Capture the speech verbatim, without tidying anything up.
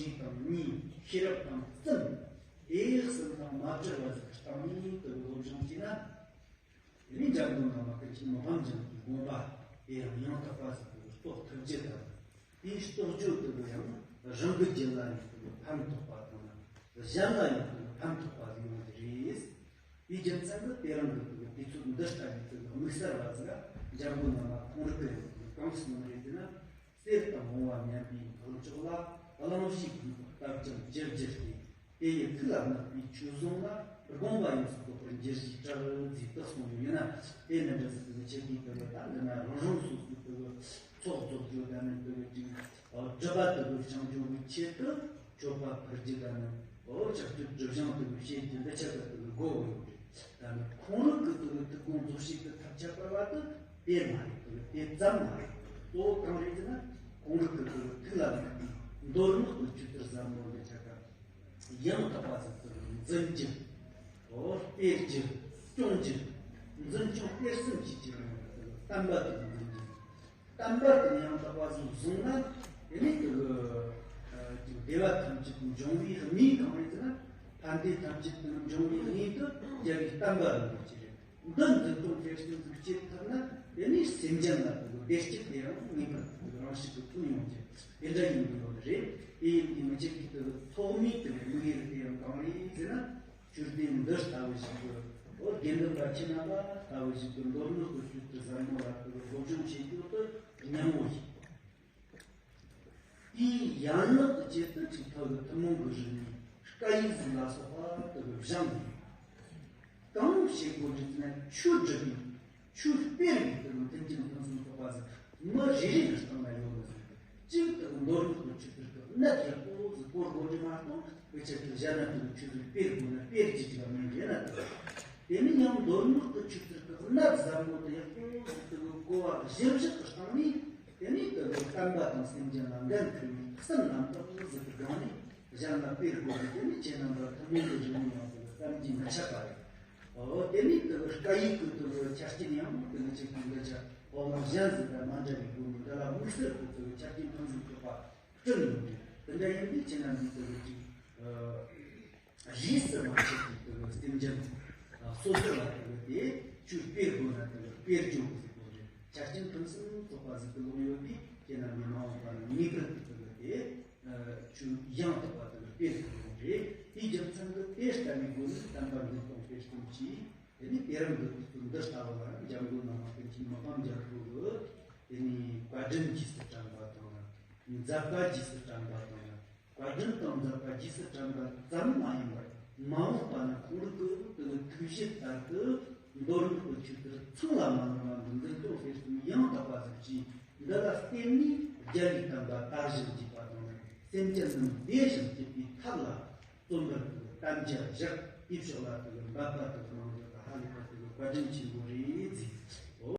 གཅིག་དང་གཉིས། ཤེས་རབ་དང་གསུམ། དེ་གསུམ་དང་མ་བྲལ་བ་ཟིག་གི་སྟེང་ནས་དེ་གི་སློབ་སྦྱོང་བྱས་ན། དེ་ནས་འཇམ་མགོན་བླ་མ་ཀུན་མཁྱེན་མི་ཕམ་རྒྱལ་པོའི་དགོངས་པ་དེ་ཡང་ཡང་དག་པ་ཟིག་གི་རྟོགས་ཐུབ་རྒྱུ་དང་། དེའི་རྟོགས་བརྗོད་དེ་གི་ཡང་རང་གི་རྒྱུད་ལ་ཡང་དེ་གི་ཕན་ཐོགས་པ་དང་། གཞན་ལ་ཡང་དེ་གི་ཕན་ཐོགས་པ་ཟིག་ཡོང་རྒྱུ་རེད། དེའི་རྒྱུ་མཚན་གྱིས་དེ་རིང་གི་དེ་གི་དུས་ཚོད་འདི་ལྟ་བུའི་དེ་གི་དམིགས་བསལ་བ་ཟིག་ལ་འཇམ་མགོན་བླ་མ་ཁོང་རང་གིས་ཡང་དེ་གི་གང་གསུངས་རེད་ཟེར་ན། གསེར་དང་བོང་བ་མཉམ་པའི་འཕགས་མཆོག་ལ། གླིང་བཞིའི་དགོངས་པ་བཏབ་ཀྱང་ཅིར་འགྱུར་ཏེ། དེ་ཡི་ཐུགས་ལ་བརྣག་པའི་ཆོས་བཟུང་ན། དགོངས་པ་ཡོངས་སུ་རྫོགས་པར་འགྱུར་ཞེས་གྲགས་ཟེར་དེ་གསུངས་ཡོད། ཡིན་ན་དེ་ནི་འདྲ་ཟིག་གི་ཆེད་དུ་དེ་ལ་ད་འདི་ན་རང་རང་སོ་སོའི་དེ་གི་ཚོགས་རྫོགས་རྒྱུ་དང་ནི་དེ་གི་ཅིག་སྒྲུབ་པ་དེ་གི་བྱང་ཆུབ་ཀྱི་ཆེད་དུ་མཆོད་པ་ཕུལ་རྒྱུ་དང་ནི། འོ་ཕྱག་མཆོད་སྒྲུབ་སྦྱོང་དེ་གི་བྱེད་རྒྱུ་འདི་ཆ་ག་དེ་གི་དགོས་ཡོད་རེད། ད་ནི་ཁོང་རང་གི་དེ་གི་ཐུགས་དགོངས་རྫོགས་བྱེད་ཀྱི་ཐབས་ཁྱད་པར་བ་དེ་དེ་མ་རེད། དེ་གི་དེ་ཙམ་མ་རེད། གཙོ་བོ་གང་རེད་ཟེར་ན། ཁོང་རང་གི་དེ་གི་ཐུགས་ལ་བརྣག་པའི་མདོ་སྔགས་ཀྱི་ཆོས་ཚུལ་ཟབ་མོ་འདི་ཆ་ག་ཡང་དག་པ་ཟིག་དེ་གི་འཛིན་རྒྱུ། འོ་སྤེལ་རྒྱུ། སྐྱོང་རྒྱུ། འཛིན་སྐྱོང་སྤེལ་གསུམ་བྱེད་རྒྱུ་རང་ཡང་དེ་གི་བསྟན་པ་དེ་གི་འཛིན་རྒྱུ། བསྟན་པ་དེ་ཡང་དག་པ་ཟིག་བཟུང་ན། དེ་ནས་དེ་གི་ཅིག་བདེ་བ་ཐམས་ཅད་འབྱུང་བའི་གནས་གང་རེད་ཟེར་ན། ཕན་བདེ་ཐམས་ཅད་དེ་འབྱུང་བའི་གནས་དེ་རྒྱལ་བའི་བསྟན་པ་རང་རེད། ཅི་རེད། འདི་འཛིན་སྐྱོང་སྤེལ་གསུམ་ཟིག་བྱེད་ཐུབ་ན། དེ་ནས་སེམས་ཅན་ལ་དེ་གི་བདེ་སྐྱིད་དེ་ཡང་ངེས་པར་དུ་རང་བཞིན་དུ་ཐོན་ཡོང་རྒྱུ་དེ་འདྲ་ཡིན་དགོས་ཡོད་རེད། དེ་ཡིན་དུས་ང་ཅག་གི་དེ་གི་ཐོག་མའི་དེ་གི་དམིགས་ཡུལ་དེ་ཡང་གང་རེད་ཟེར་ན། ཆོས་སྡེ་འདི་ལྟ་བུ་ཞིག་གི། འོ་དགེ་འདུན་པ་ཁྱེད་རྣམ་པ་ལྟ་བུ་ཞིག་གི་མདོ་སྔགས་ཀྱི་ཆོས་ཚུལ་ཟབ་མོ་ལ་དེ་གི་སློབ་སྦྱོང་བྱེད་རྒྱུ་དེ་སྙིང་པོ་ཡིན། དེའི་ཡན་ལག་གི་ཆེད་དུ་ཅིག་ཐོག་གི་ཐུན་མོང་གི་རིག་གནས་སྐད་ཡིག་ཟིག་ལ་སོགས་པ་དེ་གི་སྦྱངས་ནས། གང་བྱེད་དགོས་རེད་ཟེར་ན། ཆོས་སྒྲུབ་པའི་ཆོས་སྤེལ་བའི་དེ་གི་མཐུན་རྐྱེན་ཕུན་སུམ་ཚོགས་པ་ཟིག་མི་རེ་རེ་གི་སྟེང་ན་ཡོད་ནི་ཟིག་གཅིག་དེ་གི་མདོ་སྔགས་ཀྱི་ཆོས་ཚུལ་གི་གནད་ཡག་པོ་ཟིག་གོ་དགོས་རྒྱུ་མ་གཏོགས། དཔེ་ཆ་དེ་གཞན་ན་དེ་གི་ཆོས་ཚུལ་སྤེལ་དགོས་ན་སྤེལ་རྒྱུ་ཅིག་ལ་མིན་རེད་ན། དེ་དེ་ནི་ཡང་མདོ་སྔགས་ཀྱི་ཆོས་ཚུལ་གི་གནད་ཟབ་མོ་དེ་ཡག་པོ་ཟིག་དེ་གི་གོ་བ་གཞིར་བཞག་གི་སྟེང་ནས། དེ་ནས་དེ་གི་བསྟན་པ་དང་སེམས་ཅན་ལ་འགན་འཁུར་བའི་ཕུགས་བསམ་རྣམ་དག་ཟིག་གི་སྒང་ནས། གཞན་ལ་སྤེལ་དགོས་པའི་དེ་ནི་ཁྱེད་རྣམ་པ་ཐུན་མོང་གི་རིག་གནས་ཡང་དེ་གི་བསམ་གྱིས་མི་ཁྱབ་པ་རེད། འོ་དེ་ནས་དེ་གི་སྐད་ཡིག་གི་དེ་གི་ཆ་རྐྱེན་ཡང་དེ་ནི་ཅིག་གི་འདི་ཆ་འོ་མ་གཞན་ཟིག་དང་མ་འདྲ་བའི་སྒོ་ནས་འདི་ལ་དམིགས་བསལ་གྱི་དེ་གི་ཆ་རྐྱེན་ཕུན་སུམ་ཚོགས་པ་བསྐྲུན་ཡོད་རེད། དེ་འདྲ་ཡིན་དུས་ཁྱེད་རྣམ་པས་དེ་གི་ཅིག་རིས་སུ་མ་ཆད་པའི་དེ་གི་སེམས་ཅན་སོ་སོ་ལ་དེ་གི་དེ་ཆོས་སྤེལ་དགོས་ན་དེ་གི་སྤེལ་རྒྱུ་ཟེར་དགོས་རེད། ཆ་རྐྱེན་ཕུན་སུམ་ཚོགས་པ་ཟིག་གི་ལོག་ཡོད་དུས་ཁྱེད་རྣམ་པས་མ་འོངས་པ་ན་ངེས་པར་དུ་དེ་གི་དེ། ཆོས་ཡང་དག་པ་དེ་གི་སྤེལ་དགོས་རེད། དེའི་རྒྱུ་མཚན་གྱིས་དེ་ལྟ་བུའི་སྒོ་ནས་བསྟན་པ་འཛིན་སྐྱོང་སྤེལ་གཏོང་གྱིས། དེ་ནས་དེ་རིང་གི་དུས་ཚོད་འདི་ལྟ་བུ་ལ་འཇམ་མགོན་བླ་མ་ཀུན་མཁྱེན་མི་ཕམ་རྒྱལ་པོ་གིས་དེ་ནས་བཀའ་དྲིན་རྗེས་སུ་དྲན་པ་དང་། མཛད་པ་རྗེས་སུ་དྲན་པ་དང་། བཀའ་དྲིན་དང་མཛད་པ་རྗེས་སུ་དྲན་པ་ཙམ་མ་ཡིན་པར། མ་འོངས་པ་ན་ཁོང་རང་གི་དེ་གི་ཐུགས་བཞེད་ལྟར་དུ་མདོ་སྔགས་ཀྱི་ཆོས་ཚུལ་ཚང་ལ་མ་ལུས་པ་འདི་འཛིན་སྐྱོང་སྤེལ་གསུམ་ཡང་དག་པ་ཟིག་གིས། འདི་ལ་བརྟེན་ནས་རྒྱལ་བའི་བསྟན་པ་དར་ཞིང་རྒྱས་པ་དང་། སེམས་ཅན་རྣམས་བདེ་ཞིང་སྐྱིད་པའི་ཐབས་ལ་བརྩོན་པར་དམ་བཅའ་བཞག་དེའི་ཕྱོགས་ལ་དེ་གི་འབད་པ་དེ་གི་གནང་རྒྱུ་དེ་ཧ་ལས་པ་དེ་གི་བཀའ་དྲིན་ཆེན་པོ་རེད་ཟེར།